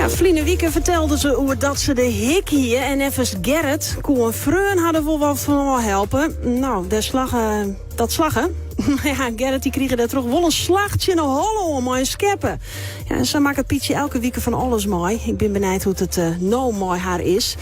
Ja, ferline wike fertelde se oer dat se de hik hie en neffens Gerrit koe in freon har der wol wat fan ôfhelpe. Nou, dêr slagge, dat slagge. Mar ja, Gerrit dy krige dêrtroch wol in slach tsjin de holle oan mei in skeppe. Ja, en sa makket Pietsje elke wike fan alles mei. Ik bin benijd hoe't it eh, no mei har is.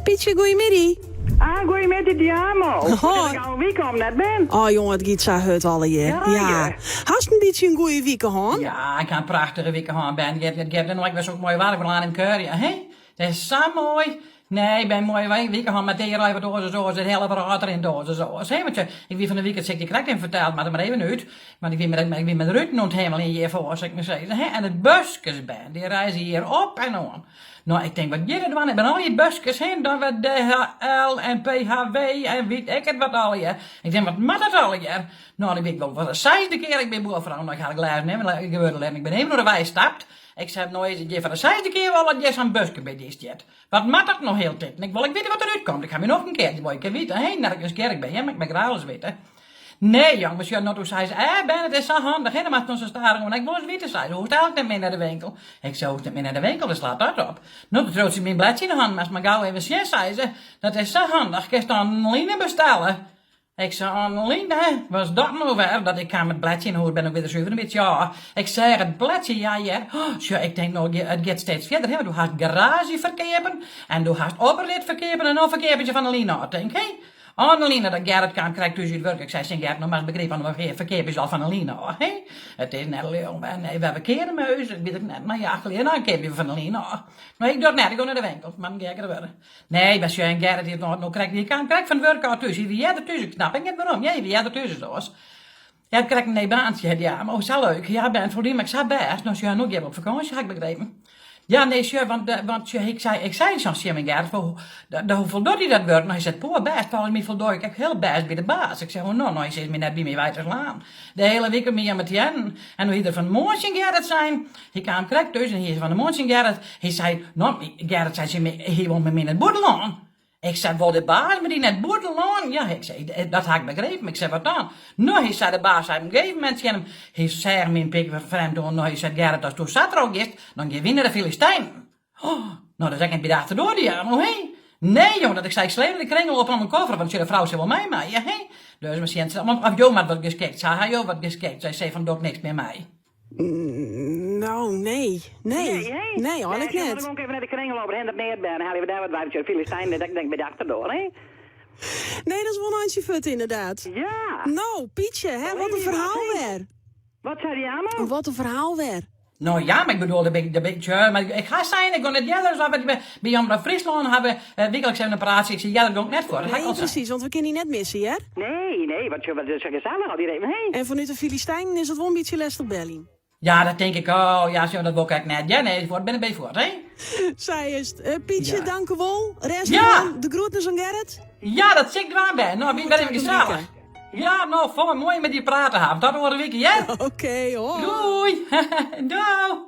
Pietsje, goeiemiddei. Ah, goeiemiddei Diamo. Hoi. Dat ik al in wike om net bin. Oh jonge, it giet sa hurd allegear. Ja, Ja. Hast in bytsje in goeie wike hân? Ja, ik ha in prachtige wike hân, Ben. It giet no ek wer sok moai waar, ik wol oan him keurje, hè? It is sa moai. Nee, ik bin in moaie wike hân, mar it is wat oars as oars. It hele wrâld rint oars as oars, hè? Want ik wie fan de wike, dat sil ik dy krekt even ferteld, moat der mar even út. Want ik wie met, ik wie met ruten oan it himmeljen hjirfoar, sil ik mar sizze, hè? En it buskes, Ben, dy reizgje hjir op en oan. No, ik tink, wat giet it dwaan? It binne allegear buskes, hè? Dan wer DHL en PHW en wit ik it wat allegear. Ik tink, wat moat dat allegear? No, dan wie ik wol foar de seisde kear ek by buorfrou. No, ik ha de glêzen even gewurde litten. Ik bin even oer de wei stapt. Ik sei, no is it hjir foar de seisde kear wol dat hjir sa'n buske by dy stiet. Wat moat dat no hieltyd? Ik wol ek witte wat derút komt. Ik ha myn nocht in kear, dy wol ik witte. Hé, net dat ik nijsgjirrich bin, hear, mar ik mei graach ris witte. Nee, jong, mar sjoch, no toen sei se, eh, Ben, it is sa handich, hè, dan moatst no sa stadich oan. Ik wol ris witte, sei se, hoechst eigentlik net mear nei de winkel. Ik sei, hoechst net mear nei de winkel, wêr slacht dat op? No, toen triuwt se my in bledsje yn 'e hannen, moatst mar gau even sjen, sei se, dat is sa handich, kinst online bestelle. Ik sei, online, wat is dat no wer? Dat ik kaam it bledsje yn 'e hûs, bin ik wer der suver in bytsje ôf. Ik seach it bledsje, ja hear, oh, sjoch, ik tink no, it giet steeds fierder, hè, want do hast garaazjeferkeapen en do hast opritferkeapen en no ferkeapje se fan de line ôf, tink, hè. Oan de line, dat Gerrit kaam krekt thús út wurk. Ik sei tsjin Gerrit, no moatst begripe, no ferkeapje se al fan de line ôf, hè. It is net leau, nee, we keare mei ús, ik wit it net, mar ja, klear, dan keapje we fan de line ôf. Mar ik doch it net, ik gean nei de winkel, it moat in gekker wurde. Nee, mar sjoch, en Gerrit hie it no krekt, hy kaam krekt fan it wurk ôf thús, hy wie earder thús, ik snap ek net wêrom, ja, hy wie earder thús as oars. Hy hat krekt in nij baantsje, ja, mar oh, sa leuk, ja, Ben, foldie my ek sa bêst, no sjoch, no gean we op fakânsje, ha ik begrepen. Ja, nee, sjoch, want, want sjoch, ik sei, ik sei soms tsjin myn Gerrit, fan, hoe foldocht dy dat wurk? No, hy seit, poer bêst, folgens my foldoch ik ek hiel bêst by de baas. Ik sei, hoe no? No, hy sis my net by my wei te slaan. De hiele wike my om it hearren. En no hie er fan 'e moarn tsjin Gerrit sein, hy kaam krekt thús en hie fan 'e moarn tsjin Gerrit, hy sei, no, Gerrit sei tsjin my, hy wol mei my nei it bûtenlân. Ik sei, wol de baas mei dy nei it bûtenlân? Ja, ik sei, dat ha ik begrepen. Ik sei, wat dan? No, hy sei, de baas sei op in gegeven momint tsjin him, hy seach my in pear kear frjemd oan, no, hy sei, Gerrit, asto sa trochgiest, dan gean wy nei de Filistijnen. Oh, no, dat is ek net by de achterdoar te jaan, oh hé. Nee, jong, dat ik sei, ik sleep de kringel op oan mijn koffer, want de frou sil wol mei meie, hé. Dus we sjen, want of jo moat wat geskikt, sa ha jo wat geskikt. Sy sei fan, doch niks mear mei. No, nee. Nee. Nee, hè? Nee, eigentlik Nee, net. dan gean ik even nei de kringloop en dat neat ben. Helje we dêr wat by, want Filistijnen, dat denk by de achterdoar, hè? Nee, dat is wol in eintsje fuort inderdaad. Ja. No, Pietsje, hè, wat in ferhaal wer. Wat sei dy allemaal? Wat in ferhaal wer. No ja, mar ik bedoel, de bin, de bin, tja, mar ik ha sein, ik gean net earder as wat we by Omrop Fryslân hawwe wykliks even in praatsje. Ik sei, earder gong ik net foar, dat ha ik Nee, al sein. precies, want we kinne dy net misse, hear. Nee, nee, wat wat is sa gesellich al dy even, hé. En fanút de Filistijnen is it wol in bytsje lestich beljen. Ja, dat tink ik oh, ja, sjoch, dat wol ik ek net. Ja, nee, fuort binne by fuort, hé. Sa is it. Eh, Pietsje, Ja. dank u wol. Rêst Ja. oan. De groetnis oan Gerrit. Ja, dat sil ik dwaan, Ben. No, wie wer even Takom wike. gesellich. Ja, no, folle moai mei dy praten hawwe. Tot oare wike, hear. Oké, hoi. Doei. Doei.